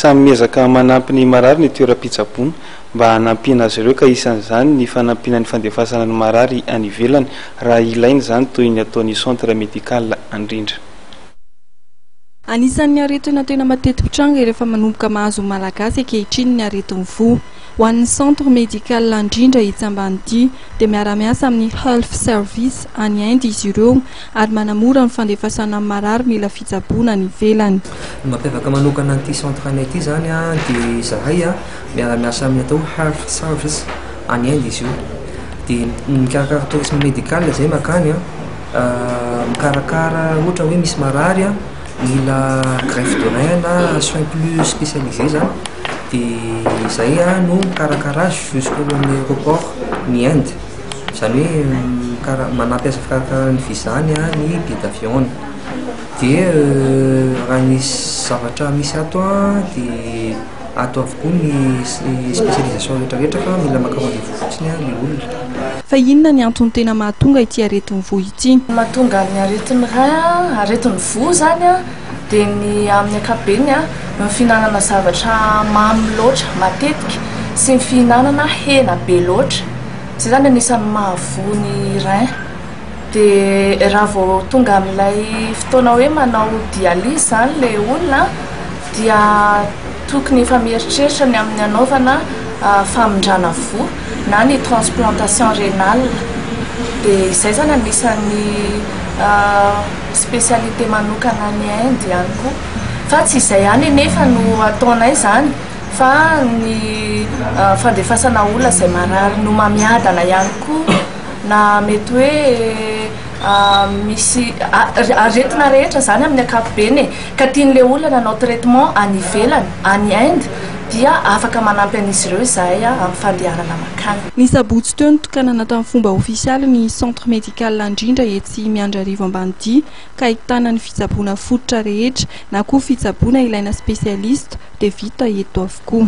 Samy miezaka manampy ny marary ny toeram-pitsaboana mba hanampiana azy ireo ka isan'izany ny fanampiana ny fandefasana ny marary any ivelany raha ilaina izany toy ny ataon'ny Centre Médical Andrindra. Anisan'ny aretina tena mateti-pitranga rehefa manomboka mahazo ny Malagasy ankehitriny ny aretin'ny voa. Ho an'ny Centre Médical Andrindra etsy Ambanidia dia miara-miasa amin'ny Health Service any Inde izy ireo ary manamora ny fandefasana ny marary mila fitsaboana any ivelany. Ny mampiavaka manokana an'ity centre anay ity izany dia izahay miara-miasa amin'ny atao hoe Health Service any Inde izy io. Dia mikarakara tourisme médical izay mankany, mikarakara ohatra hoe misy marary mila greffe de rein na soins plus spécialisés izany dia izay no mikarakara azy jusqu'au amin'ny aéroport ny Inde. Izany hoe manampy azy fikarakarana ny visa-ny ny billet d'avion-ny. Dia raha ny zavatra misy ato dia ato avokoa ny spécialisation rehetra rehetra fa mila maka rendez-vous fotsiny ilay olona. Fa inona ny antony tena mahatonga ity aretin'ny voa ity? Ny mahatonga ny aretin'ny rein, aretin'ny voa izany dia ny amin'ny ankapobeny ny fihinanana zavatra mamy loatra matetika sy ny fihinanana hena be loatra. Izay izany anisan'ny mahavoa ny rein. Dia raha vao tonga amin'ilay fotoana hoe manao dialyse izany ilay olona dia tokony efa mieritreritra ny amin'ny hanaovana famindrana voa na ny transplantation rénale. Dia izay izany anisan'ny spécialité manokana any Inde ihany koa. Fa tsy izay ihany anefa no ataonay izany fa ny fandefasana olona izay marary ny homamiadana ihany koa na mety hoe misy aretina rehetra izany amin'ny ankapobeny e, ka tian'ilay olona nanao traitement any ivelany, any Inde, dia afaka manampy an'izy ireo izahay amin'ny fandehanana mankany. Ny sabotsy teo nitokanana tamin'ny fomba ofisialy ny Centre Médical Andrindra etsy Miandrarivo Ambanidia ka ahitana ny fitsaboana fototra rehetra na koa fitsaboana ilaina spécialiste dia vita eto avokoa.